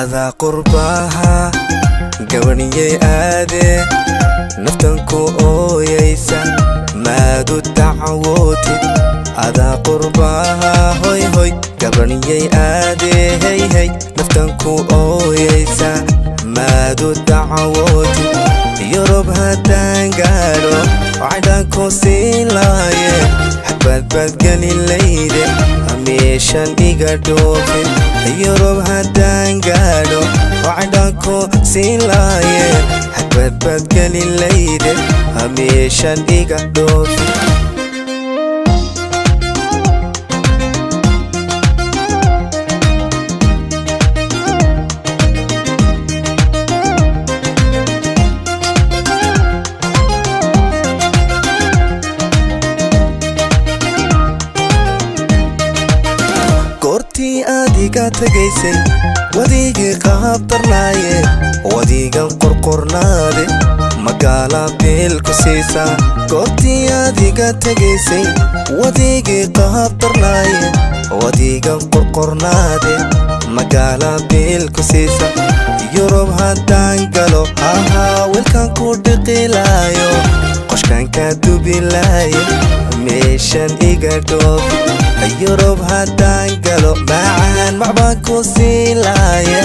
Adaa qurbaha gabaniyey aadee, naftan ku ooyaysa, maadu dacwootid? Adaa qurbaha, hoy hoy, gabaniyey aadee, hey hey, naftan ku ooyaysa, maadu dacwootid? Yurub haddaan gaadho, cadhaan ku siin laaye, xabadbaadgeli layde, meeshan iga dhoofin. Yurub haddaan gaadho, cadhaan ku siin laaye, xabadbaadgeli layde, meeshan iga dhoofin. Goortii aad iga tagaysay, wadigii qaabtarnaaye, wadigan qorqornaade, magaala biil ku siisaa? Goortii aad iga tagaysay, wadigii qaabtarnaaye, wadigan qorqornaade, magaala biil ku siisa? Yurub haddaan galo, hahaa, wiilkan ku dhiqilaayo, qoshkan ka dubilaaye, meeshan iga dhoofi. Yurub haddaan galo, macaan macbaan ku siilaaye,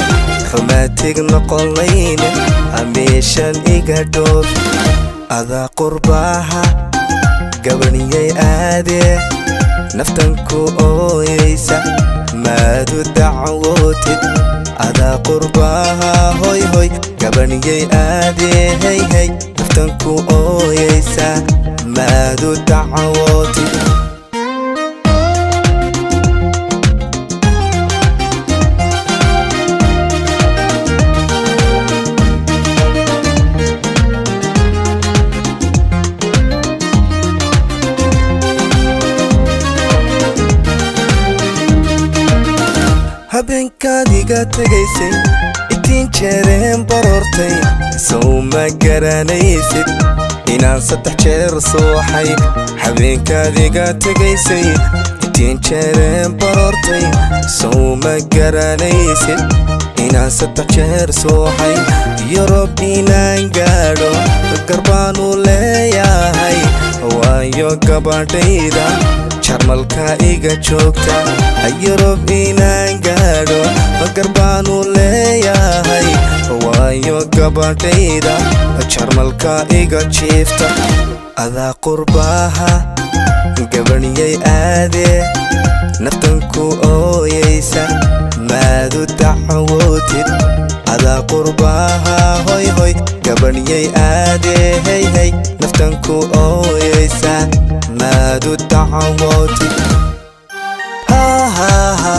romantic noqonayne, meeshan iga dhoofi. Adaa qurbaha gabaniyey aadee, naftan ku ooyaysa, maadu dacwootid? Adaa qurbaha, hoy hoy, gabaniyey aadee, hey hey, naftan ku ooyaysa, maadu dacwootid? Habeenkaad iga tegaysay, itiin jeereen baroortay, sow ma garanaysid inaan 3 jeer suuxay? Habeenkaad iga tegaysay, itiin jeereen baroortay, sow ma garanaysid inaan 3 jeer suuxay? Yurub inaan gaadho garbaanu leeyahay, waayo gabadhayda Jarmalka iga joogta. Yurub inaan gaadho garbaanu leeyahay, waayo gabadhayda Jarmalka iga jiifta. Adaa qurbaha gabaniyey aadee, naftan ku ooyaysa, maadu dacwootid? Adaa qurbaha, hoy hoy, gabaniyey aadee, hey hey, naftan ku ooyaysa, maadu dacwootid? Ha ha ha.